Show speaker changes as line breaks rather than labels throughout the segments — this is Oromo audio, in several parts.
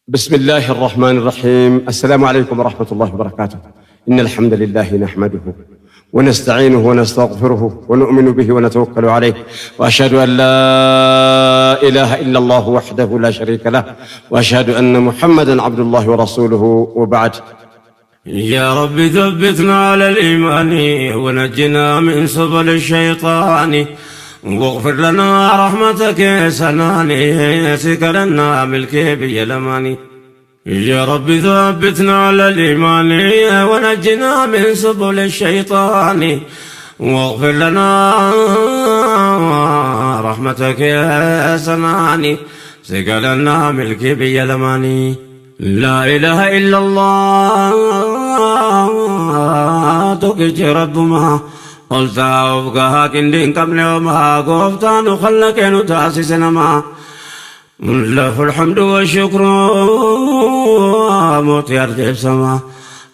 بسم الله الرحمن الرحيم. السلام عليكم ورحمة الله وبركاته. إن الحمد لله نحمده ونستعينه ونستغفره ونؤمن به ونتوكل عليه، وأشهد أن لا إله إلا الله وحده لا شريك له، وأشهد أن محمدا عبد الله ورسوله، وبعد.
يا رب ثبتنا على الإيمان ونجنا من سبل الشيطان واغفر لنا رحمتك سناني سكرنا ملكي بيلماني. يا رب ثبتنا على الإيمان ونجنا من سبل الشيطان واغفر لنا رحمتك سناني سكرنا ملكي بيلماني. لا إله إلا الله تكج ربما قلت أبقاها كندين قبل وما قفتان خلقين تاسسنا ما له الحمد والشكر موت يرجع سما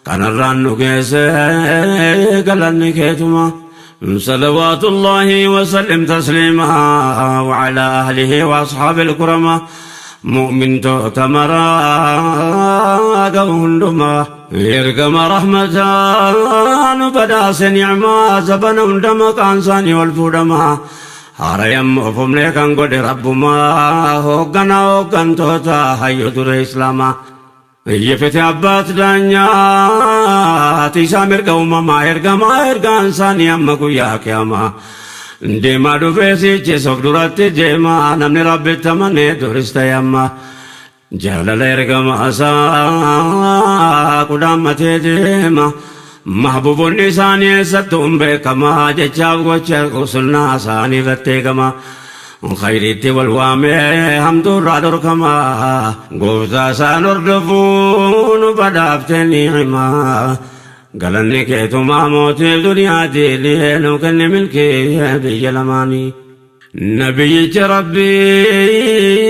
كان الران كيس قال كيتما. صلوات الله وسلم تسليما وعلى أهله وأصحاب الكرماء. مؤمن تؤتمرا قوهندما يرقم رحمتان بداس نعما زبن هندما كانساني والفودما هاريم فملي كان قد ربما هوغنا هوغن توتا هيو در إسلاما يفتي أبات دانيا تيسا مرقا وماما إرقما إرقان ساني أما قيا كياما deemaa dhufee sichi sof duratti deema namni rabbitti amanee durista yamma jaalala ergama isaa qudhaammatee deema mahbuubonni isaanii eessattuu hin beekamaa jechaaf gocha sunnaa isaanii irratti eegama khayriitti wal waamee hamtuurraa dhorkama gooftaa isaan hordofuun badhaaftee ni'imaa galanni keetumaa mootiif duniyaatiin nu kenni milkii biyya lamaanii. Nabiyyicha Rabbiin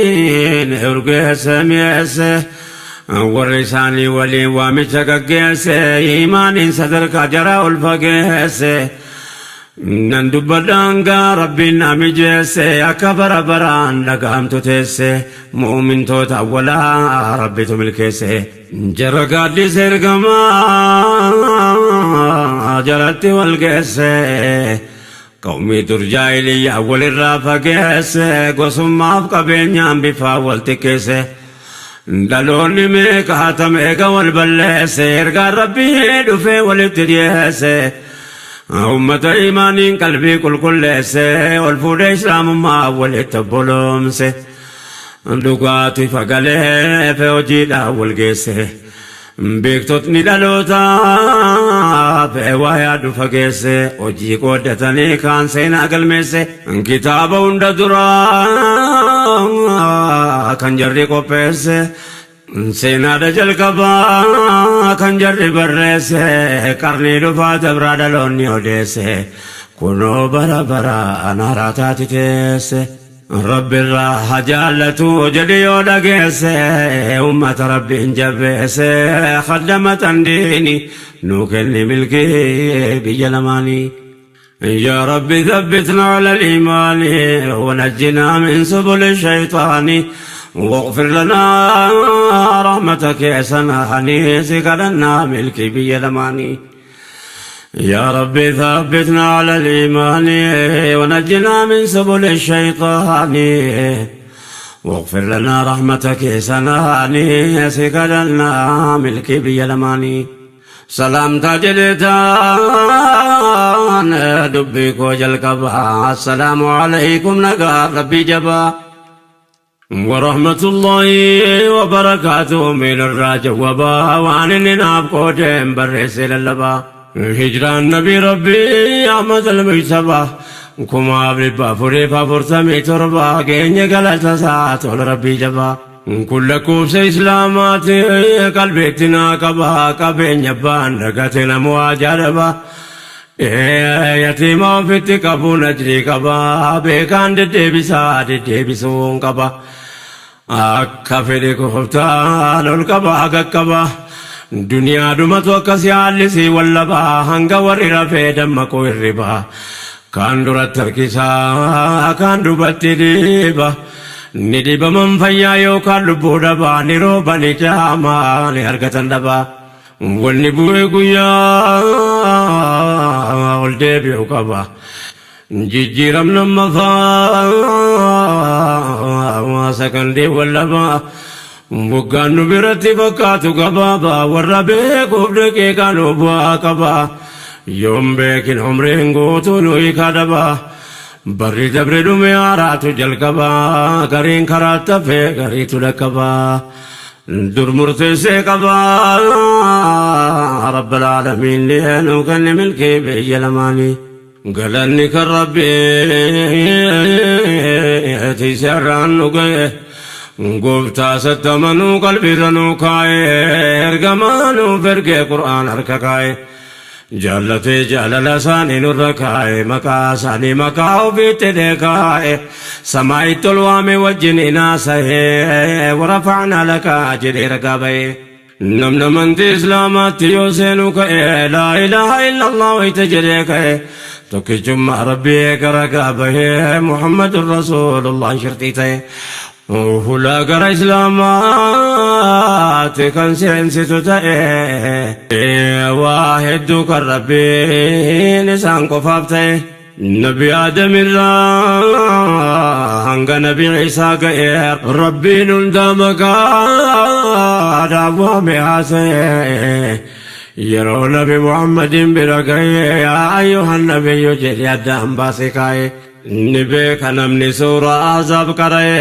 urgeesse mi'eesse warri isaanii waliin waamicha gaggeesse imaaniin sadarkaa jaraa ol fageesse. Nan dubbadhaan gaa Rabbiin na mijeesse akka bara baraan dhaga'amtu teesse mu'umintoota awwalaa Rabbitu milkeesse. Jara gaaddisa ergamaa jalatti wal geesse qawmii dur jaahiliyyaa walirraa fageesse gosummaaf qabeenyaan bifaa wal xiqqeesse. Dhaloonni meeqa hata meeqa wal balleesse ergaan Rabbii dhufee walitti dhiyeesse. Ummata imaaniin qalbii qulqulleesse ol fuudhee islaamummaa walitti obboloomse. Dhugaatu ifa galeef hojiidhaan wal geesse. Beektotni dhalootaaf waa yaadu fageesse hojii qooddatanii kaan seenaa galmeesse. Kitaaba hunda duraa kan jarri qopheesse. Seenaadha jalqabaa kan jarri barreesse qarnii dhufaa dabraa dhaloonni odeesse kunoo bara bara anaaraa taati teesse. Rabbi irraa haa jaallatu jedhi yoo dhageesse ummata Rabbiin jabeesse khaddamatan diini nuu kenni milkii biyya lamaanii. يا رب ثبتنا على الإيمان ونجنا من سبل الشيطان واغفر لنا رحمتك يا سناني سكرنا ملكي بيلماني. يا رب ثبتنا على الإيمان ونجنا من سبل الشيطان واغفر لنا رحمتك يا سناني سكرنا ملكي بيلماني. سلام jedheetaan dubbii koo jalqaba. السلام عليكم nagaa Rabbii jabaa ورحمة الله وبركاته من الراج وبا وعن الناب قودين برس للبا هجران نبي ربي أحمد المجتبى كما 447 keenya galata isaa tola Rabbii jabaa. Kun lakkoofsa islaamaati qalbeetti naa qaba qabeenya abbaan dagate namu ajaa'ibaa. Yatiima ofitti qabuun ajrii qaba beekaan deddeebisaa deddeebisuun qaba. Akka fedhe gooftaan ol qaba qaqqaba. Duniyaa dhumatu akkas yaallisii wallabaa hanga warri rafee dammaquu hirribaa. Kaan duratti harkisaa kaan duubatti dhiiba. Ni dhibaman fayyaa yookaan lubbuu dhabaa, ni rooba ni jaamaa ni argatan dhabaa. Wanni bu'ee guyyaa ol deebi'u qaba. Jijjiiramna mafaa sakandii wallabaa. Waggaan nu biratti fakkaatu gabaabaa, warra beekuuf daqiiqaa nu bu'aa qaba. Yoon beekin umriin guutuu nu hiikaa dhabaa. Barri dabre dhume, haaraatu jalqabaa, gariin karaa tafee gariitu dhaqqabaa. Dur murteessee qabaa Rabbal aalamiin nu kenne milkii biyya lamaanii. Galanni kan Rabbii tiisarraan nu ga'e. Gooftaa sattamanuu qalbiirra nu kaa'e, ergamaa nuuf ergee Qur'aan harka kaa'e. Jaallatee jaalala isaanii nurra kaa'e, maqaa isaanii maqaa ofiitti dhee kaa'e. Samaa'itti ol waame, wajjin inaasa'e, ورفعنا لك jedhee ragaa ba'e. Namni amantii Islaamaatti yoo seenu ka'e, لا إله إلا الله wayita jedhee ka'e, tokkichummaa Rabbii gara bahee, محمد رسول الله shirxii ta'e. Hulaa gara Islaamaatti kan seensitu ta'e, waa hedduu kan Rabbiin isaan qofaaf ta'e. Nabi Aadam irraa hanga Nabi Isaa ga'e, Rabbiin hundaa maqaa waame haasa'e. Yeroo Nabi Muhammadin bira ga'e, يا أيها النبي jedhe addaan baase kaa'e. Ni beeka namni suuraa Ahzaab qara'e.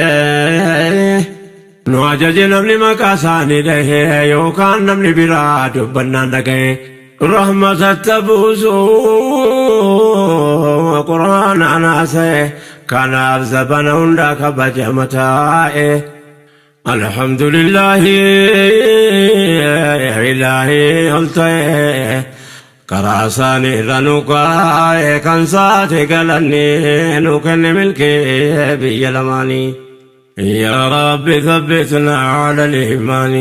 Nu ajaje namni maqaa isaanii dhahe yookaan namni biraa dubbannaan dhaga'e. Rahmatatti buusu Qur'aanaan haasa'e, kanaaf zabana hundaa kabajama taa'e. الحمد لله ilaahi ol ta'e, karaa isaanii irra nu kaa'e, kan saate galanni nu kenne milkee biyya lamaanii. يا رب ثبتنا على الإيمان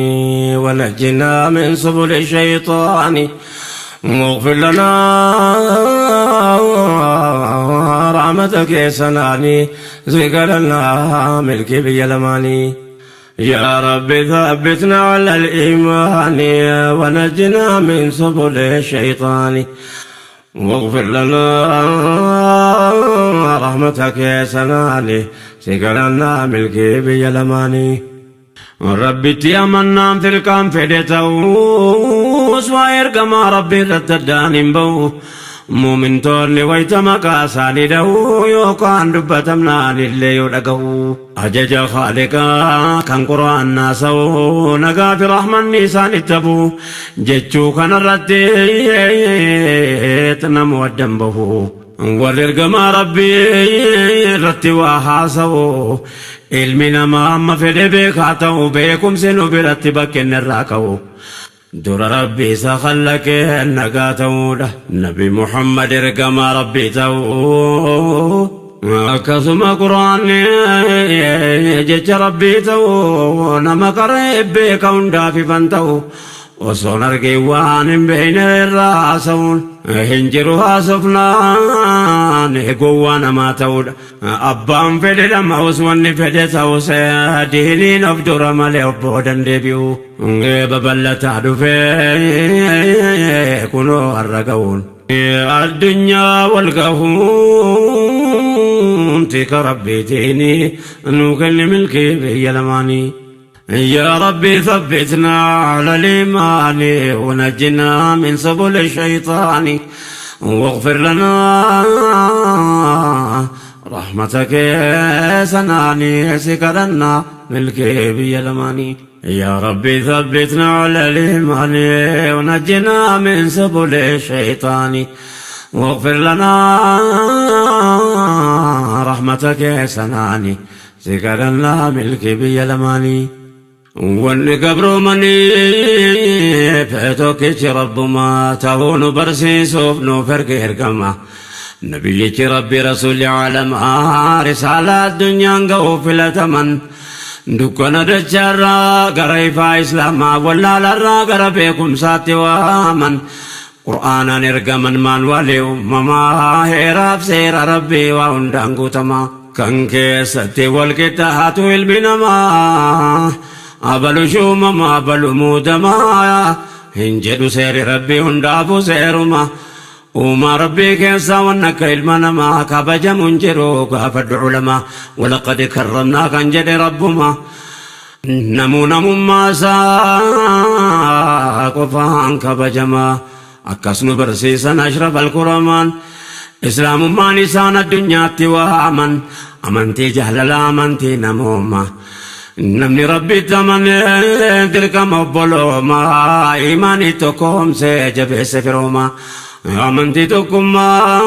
ونجنا من سبل الشيطان، واغفر لنا رحمتك سناني ذكرنا ملك بيلماني. يا رب ثبتنا على الإيمان ونجنا من سبل الشيطان، واغفر لنا رحمتك يا سناني سكرنا ملكي بيلماني. Rabbitti amannaan firqaan fedhe ta'us, waa ergamaa Rabbii irratti addaan hin ba'u. Muumintoonni wayita maqaa isaanii dha'u yookaan dubbatamnaan illee yoo dhaga'u. Ajaja Khaaliqaa kan Qura'aan naasa'u, nagaa fi rahmanni isaanitti hafu jechuu kanarratti namu addan bahu. Warri ergamaa Rabbii irratti waa haasa'u, ilmi namaa amma fedhe beekaa ta'u, beekumsi nu biratti bakkeen irraa ka'u. Dura Rabbi isa khallaqee nagaa ta'uudha. Nabi Muhammad ergamaa Rabbii ta'uu. Akkasuma Quraanni jecha Rabbii ta'uu, nama qaree beeka hundaaf ifan ta'u. Osoon argee waan hin beekne irraa haasa'uun hin jiru, haasofnaan gowwaa namaa ta'uudha. Abbaan fedhe dhama'us, wanni fedhe ta'us, diiniin of dura malee of boodan deebi'u. Babal'ataa dhufee kunoo har'a ga'uun. Addunyaa wal gahuun tika Rabbiitiin nuu kenne milkii biyya lamaanii. يا ربي ثبتنا على الإيمان ونجنا من سبل الشيطان، واغفر لنا رحمتك سناني سكرنا ملكي بيلماني. يا ربي ثبتنا على الإيمان ونجنا من سبل الشيطان، واغفر لنا رحمتك سناني سكرنا ملكي بيلماني. Wanni gabroomanii tokkichi Rabbumaa ta'uu nu barsiisuuf nuuf erge ergama. Nabiyyichi Rabbi, rasuulli caalamaa, risaalaa addunyaan ga'uu filataman. Dukkana dachaarraa gara ifaa Islaamaa, wallaalarraa gara beekumsaatti waaman. Qur'aanaan ergaman, maan walee uumamaa, heeraaf seera Rabbii waa hundaan guutamaa. Kan keessatti wal qixxaatu ilmi namaa. Abalu shuumama abalu muudamaa. Hin jedhu seerri Rabbii hundaafuu seeruma. Uumaa Rabbii keessaa waan akka ilma namaa kabajamu hin jiru gaafadhu ulamaa. Walaqad karramnaa kan jedhe Rabbuma. Namuu namummaa isaa qofaan kabajama. Akkas nu barsiisan ashraf alkuramaan. Islaamummaan isaan addunyaatti waaman. Amantii jaalalaa, amantii namooma. Namni Rabbitti amane dirqama obbolooma. Imaanii tokkoomsee jabeesse firooma. Amantii tokkummaa,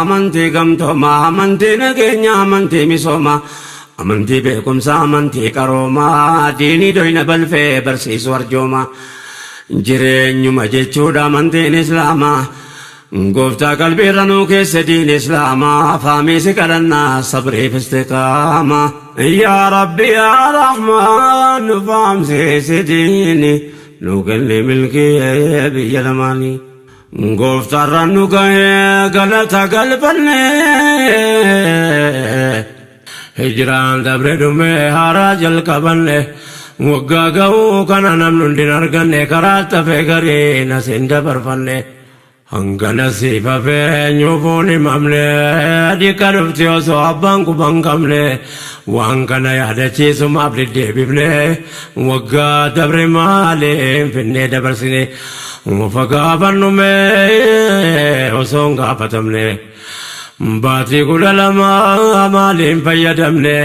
amantii gamtoomaa, amantii nageenya, amantii misooma. Amantii beekumsaa, amantii qaroomaa, diinii doyna balfee barsiisu arjooma. Jireenyuma jechuudha amantiin Islaamaa. Gooftaa qalbiirra nuu keessa diin Islaamaa, faamiisi kadhannaa sabriif istiqaama. Yaa Rabbi yaa Rahmaan nu faamsiisi diini, nu kenni milkii biyya lamaanii. Gooftaarra nu gahee galata galfannee. Hijiraan dabre dhumee haaraa jalqabanne. Waggaa ga'uu kana namni hundi hin arganne, karaa tafee gariin asin dabarfanne. Hangana siif hafee nyuufuun himamne, dhiqa dhufti osoo abbaan quban qabne. Waan kana yaadachiisumaaf deddeebifne, waggaa dabre maaliin finnee dabarsine. Ufa gaafannume osoo hin gaafatamne. Baatii 12 maaliin fayyadamne?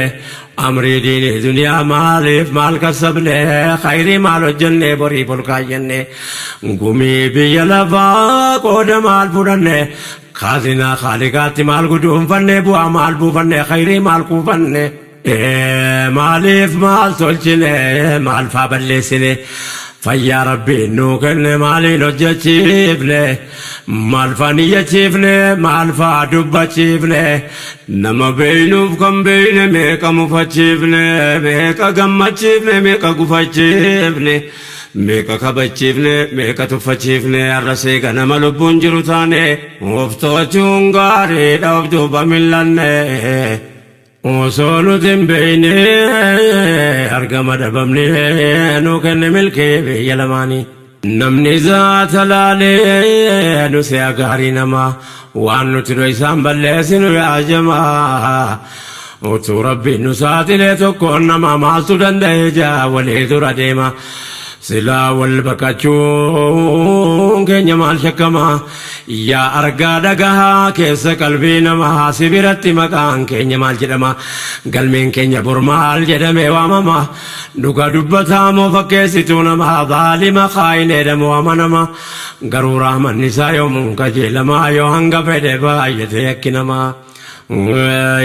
Amrii diinii duniyaa maaliif maal kasabne? Khayrii maal hojjenne boriif ol kaayyanne? Gumii biyya lafaa qooda maal fudhanne? Kaazinaa Khaaliqaatti maal guduunfanne? Bu'aa maal buufanne? Khayrii maal kuufanne? Maaliif maal tolchine? Maal faa balleessine? Fayyaa Rabbiin nuu kenne maaliin hojjechiifne? Maal faa niyyachiifne? Maal faa dubbachiifne? Nama beeynuuf kan beeyne meeqa mufachiifne? Meeqa gammachiifne? Meeqa gufachiifne? Meeqa kabachiifne? Meeqa tuffachiifne? Har'a seega nama lubbuun jiru taane of to'achuun gaariidha, of duuba millanne. Osoo nuti hin beeyne argama dhabamne, nu kenne milkee biyya lamaanii. Namni zaata laalee nu si'a gaarii namaa, waan nuti isaan balleessinu yaa jamaa. Utuu Rabbiin nu saaxilee tokkoon nama maaltu danda'e jaa walii dura deema. Silaa wal baqachuun keenya maal shakkama? Yaa argaa dhagahaa keessa qalbii namaa, si biratti maqaan keenya maal jedhama? Galmeen keenya bor maal jedhamee waamama? Dhugaa dubbataa moo fakkeessituu namaa? Baalima kaayineedha moo amanama? Garuu rahmanni isaa yoomuun qajeelamaa, yoo hanga fedhe baay'ate yakki namaa.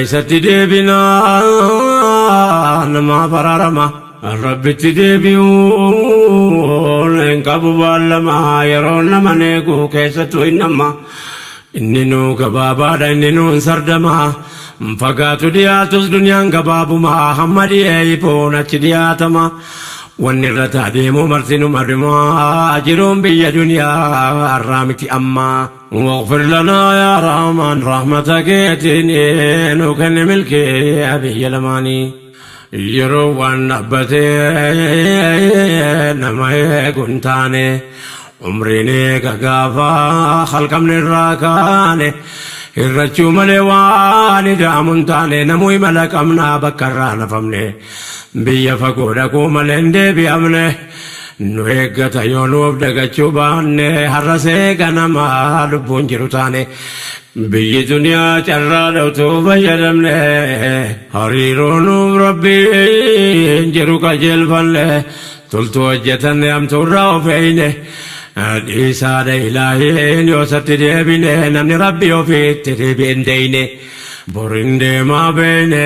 Isatti deebinaa namaaf araarama. Rabbitti deebi'uun hin qabu baallama, yeroo nama eegu keessattuu hin nama. Inni nuu gabaabaadha, inni nuun sardama. Fagaatu dhiyaatus duniyaan gabaabuma, hamma dhiyee ifoon achi dhiyaatama. Wanni irra deemuu marsinuma dhumaa, jiruun biyya duniyaa har'aa miti ammaa. واغفر لنا يا رحمن رحمتك nu kenni milkee biyya lamaanii. Yeroo waan dhaabbatee nama eegu hin taane, umriin eega gaafa halqamne irraa kaane, hirrachuu malee waan ida'amu hin taane, namuu imala qabnaa bakka irraa nafamne, biyya fagoo dhaquu malee hin deebi'amne. Nu eeggata yoo nuuf dagachuu baanne, har'a seega nama lubbuun jiru taane. Biyyi duniyaa carraa dhawtuu fayyadamne, hariiroo nuuf Rabbiin jiru qajeelfanne, toltuu hojjetanne, hamtuurraa of eeyne. Dhiisaadha Ilaahiin yoo isatti deebine, namni Rabbi ofiitti deebi'e hin deeyne. Borin deemaa beeyne,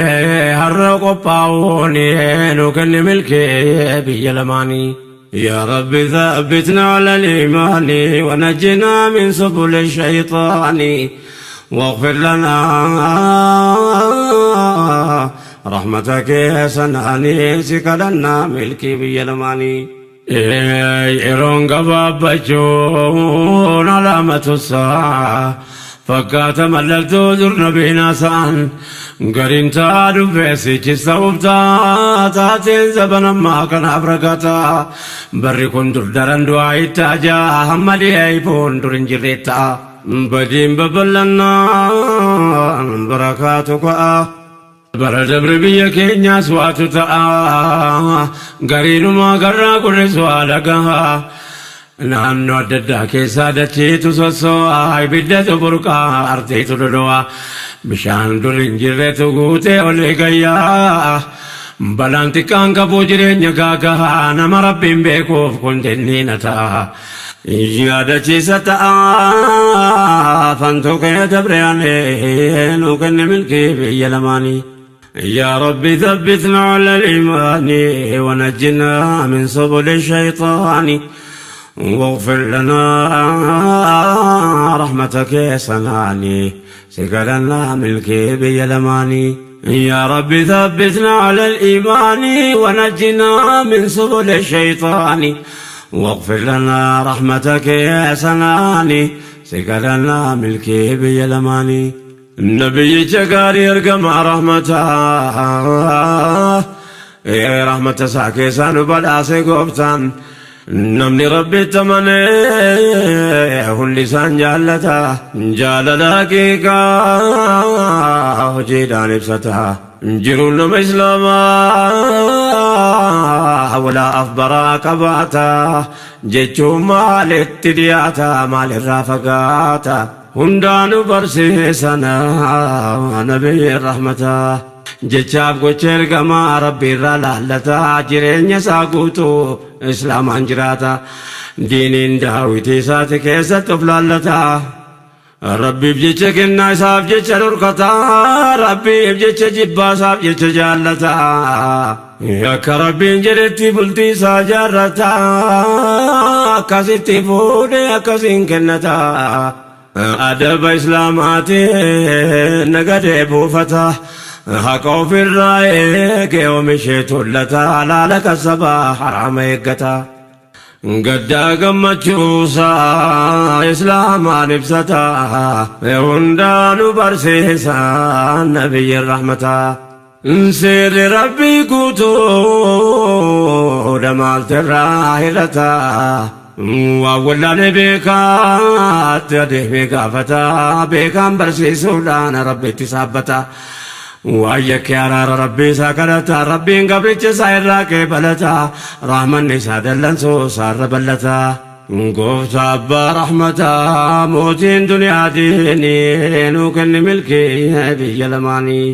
har'a qophaa'uun nu kenni milkee biyya lamaanii. يا رب ثبتنا على الإيمان ونجنا من سبل الشيطان واغفر لنا رحمتك يا سناني سكلنا ملكي بيلماني. Yeroon gabaabbachuun alaamatu saa fakkaata mallattoo dur nabiin haasa'an. Gariin ta'aa dhufee sichisa ubtaa taateen zabanammaa kanaaf ragataa barri kun dur daran du'aa itti ajaa hamma dhi'ee dur hin jirre ta'a. Badiin babal'annaan barakaatu ka'a. Bara dabre biyya keenyaas waatu ta'a. Gariinumaa garraa kunis waa dhaga'a. Naannoo adda addaa keessaa dachiitu sossoo'a. Ibiddatu burqaa artiitu dhodho'a. Bishaan dur hin jirretu guutee olii gayyaa. Balaan xiqqaan qabu jireenya gaaga'a. Nama Rabbiin beekuuf kun dinniina ta'a. Yaadachiisa ta'a. Fantuu kee dabre aanee nuu kenne milkii biyya lamaanii. يا رب ثبتنا على الإيمان ونجنا من سبل الشيطان واغفر لنا رحمتك يا سناني سكرنا ملكي بيلماني. يا رب ثبتنا على الإيمان ونجنا من سبل الشيطان واغفر لنا رحمتك يا سناني سكرنا ملكي بيلماني. النبي جقاري ارقم رحمته يا رحمة ساكي بلاسي قبطان namni Rabbitti amanee hundi isaan jaallata jaalala haqiiqaa hojiidhaan ibsata jiruun nama Islaamaa walaa afbaraa qabaata jechuun maalitti dhiyaata maalirraa fagaata hundaanu barsiisana nabiyyi rahmataa jechaaf gocha ergamaa Rabbi irraa laallata jireenya isaa guutuu Islaamaan jiraata diiniin daawwitii isaati keessatti of laallata Rabbiif jecha kennaa isaaf jecha dhorkata Rabbiif jecha jibbaa isaaf jecha jaallata akka Rabbiin jedhetti bultii isaa jaarrata akkasitti fuudhee akkasiin kennata adaba Islaamaatiin nagadee buufata haqa ofirraa eegee oomishee tullata halaala kasabaa haraama eeggata gaddaa gammachuusaa Islaamaan ibsata hundaanu barsiisa nabiyyi rahmataa seerri Rabbii guutuu damaaltirraa hir'ata waan wallaalee beekaatti adeemee gaafata beekaan barsiisuudhaan Rabbitti saabbata waan yakkee araara Rabbii isaa kadhata Rabbiin gabricha isaa irraa qeebalata rahmanni isaa dallansuu isaarra ballata gooftaa abbaa rahmataa mootiin duniyaa diinii nuu kenni milkii biyya lamaanii.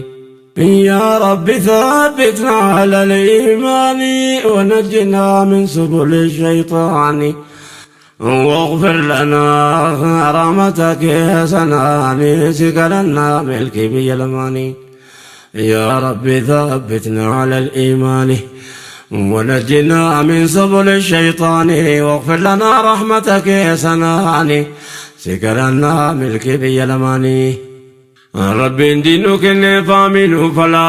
يا رب ثبتنا على الإيمان ونجنا من سبل الشيطان واغفر لنا رحمتك يا سناني سكلنا ملكي بيلماني. يا رب ثبتنا على الإيمان ونجنا من سبل الشيطان واغفر لنا رحمتك يا سناني سكلنا ملكي بيلماني. رب دينك فامنوا فلا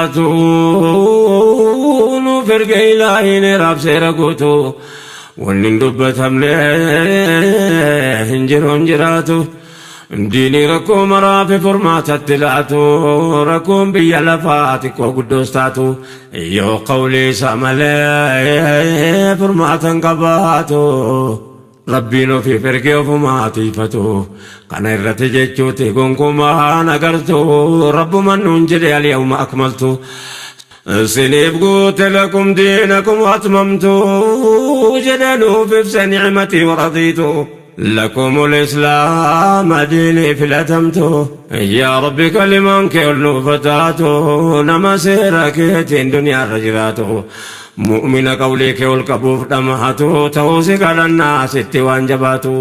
تونوا فرق إلهي رب سيرقوتو ونن دبتهم هنجر هنجراتو ديني ركو مرافي فرمات التلاتو ركوم بيا لفاتك وقدوستاتو يو قولي ساملي فرماتا قباتو Rabbiin ofii ergee ofumaa tiifatu kana irratti jechuuti gonkumaa nagartu Rabbuman nuun jedhe اليوم أكملت siniif guute لكم دينكم وأتممت jedhe nuuf ibse نعمتي ورضيت لكم الإسلام ديني filatamtu يا ربي kalimaan kee ol nuuf taatu nama seera keetiin duniyaa irra jiraatu mu'mina qawlii kee ol qabuuf dhamaatu ta'uu si kadhannaa sitti waan jabaatu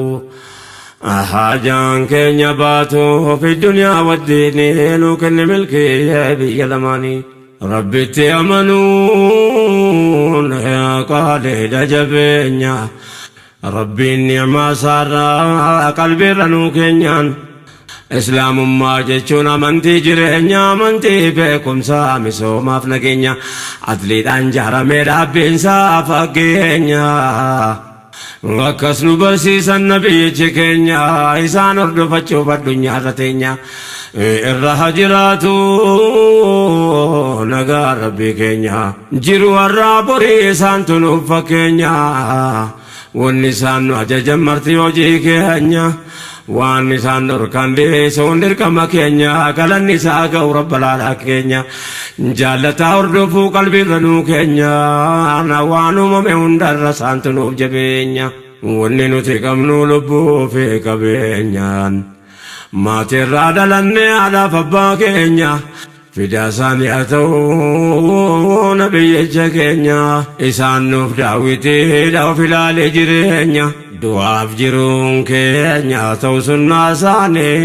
haajaan keenya baatu في الدنيا والدين nuu kenni milkii biyya lamaanii. Rabbitti amanuun qaaliidha jabeenya Rabbiin ni'maa isaarraa qalbiirra nuu keenyaan Islaamummaa jechuun amantii jireenya amantii beekumsaa misoomaaf nageenya adliidhaan jaaramee dhaabbiinsaa fakkeenya. Akkas nu barsiisan nabiyyichi keenya isaan hordofachuuf addunyaarra teenya irra haa jiraatu nagaa rabbii keenya jiru har'aa borii isaantu nuuf fakkeenya wanni isaan nu ajajan marti hojii keenya waan isaan dhorkan dhiisuun dirqama keenya galanni isaa ga'u rabbalaalaa keenya jaallataa hordofuu qalbiirra nuu keenya waan uumame hundarra isaantu nuuf jabeenya wanni nuti qabnu lubbuu fi qabeenyaan maatirraa dhalanne haadhaaf abbaa keenya fidaa isaanii haa ta'u nabiyyicha keenya isaan nuuf daawwitiidha of ilaalee jireenya du'aaf jiruun keenya ta'u sunnaa isaanii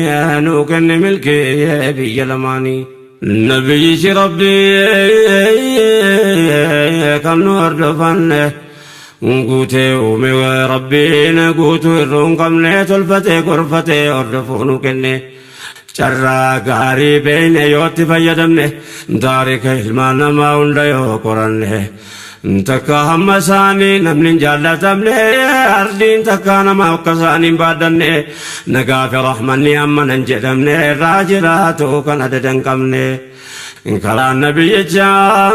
nuu kenne milkee biyya lamaanii. Nabiyyichi rabbii kan nu hordofanne guutee uume rabbiin guutuu irruu hin qabne tolfatee gorfatee hordofuu nu kenne. Carraa gaarii beekne yoo itti fayyadamne taarika ilmaan namaa hunda yoo qoranne takka hamma isaanii namni hin jaallatamne ardiin takka nama akka isaanii hin baaddanne nagaa fi rahmanni amma nan jedhamne irraa jiraatu kan adada hin qabne karaan nabiyyichaa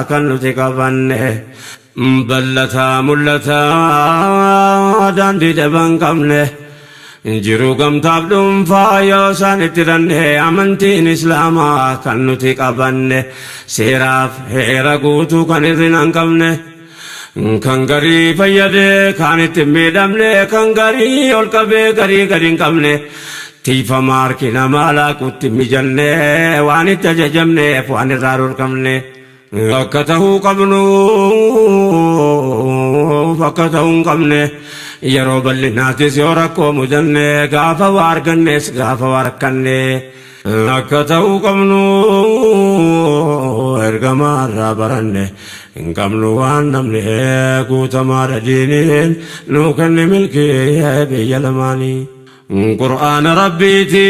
kan nuti qabanne bal'ataa mul'ataa daandii daba hin qabne jiruu gamtaaf dhuunfaa yoo isaan itti ranne amantiin islaamaa kan nuti qabanne seeraaf heera guutuu kan hir'ina hin qabne kan garii fayyadee kan itti miidhamne kan garii ol qabee garii gadi hin qabne tiifama harki namaa laaquutti mijanne waan itti ajajamneef waan irraa dhorkamne akka ta'uu qabnuuf akka ta'uu hin qabne yeroo bal'inaatis yoo rakkoo mudanne gaafa waa argannes gaafa waa rakkanne akka ta'uu qabnu ergamaa irraa baranne hin qabnu waan namni guutamaadha diiniin nuu kenne milkii biyya lamaanii. Qur'aana rabbiiti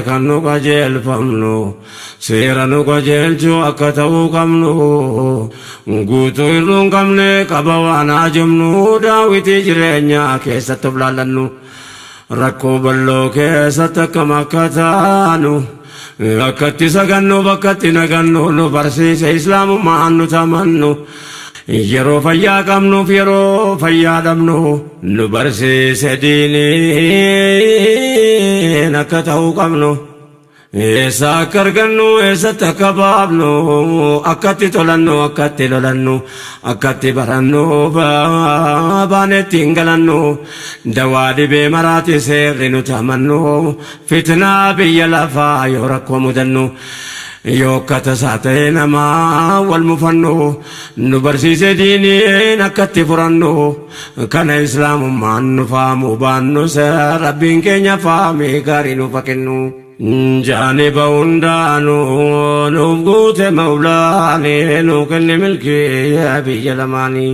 kan nu qajeelfamnu seera nu qajeelchu akka ta'uu qabnu guutuu hir'uu hin qabne qaba waan haajomnu daawwitii jireenyaa keessatti of laallannu rakkoo bal'oo keessatti akkam akka taanu akkatti sagannu bakkatti nagannu nu barsiise islaamummaan nu tamannu yeroo fayyaa qabnuuf yeroo fayyaa dhabnu nu barsiise diiniin akka ta'uu qabnu eessa akka argannu eessatti akka baafnu akkatti tolannu akkatti lolannu akkatti barannu baanetti hin galannu dawaa dhibee maraati seerri nuti amannu fitnaa biyya lafaa yoo rakkoo mudannu yoo akka tasaa ta'e namaa wal mufannu nu barsiise diiniin akkatti furannu kana islaamummaan nu faamu baannu rabbiin keenya faamee gaarii nuuf haa kennu. Jaaniba hundaanuu nuuf guute mawlaanii nuu kenne milkii biyya lamaanii.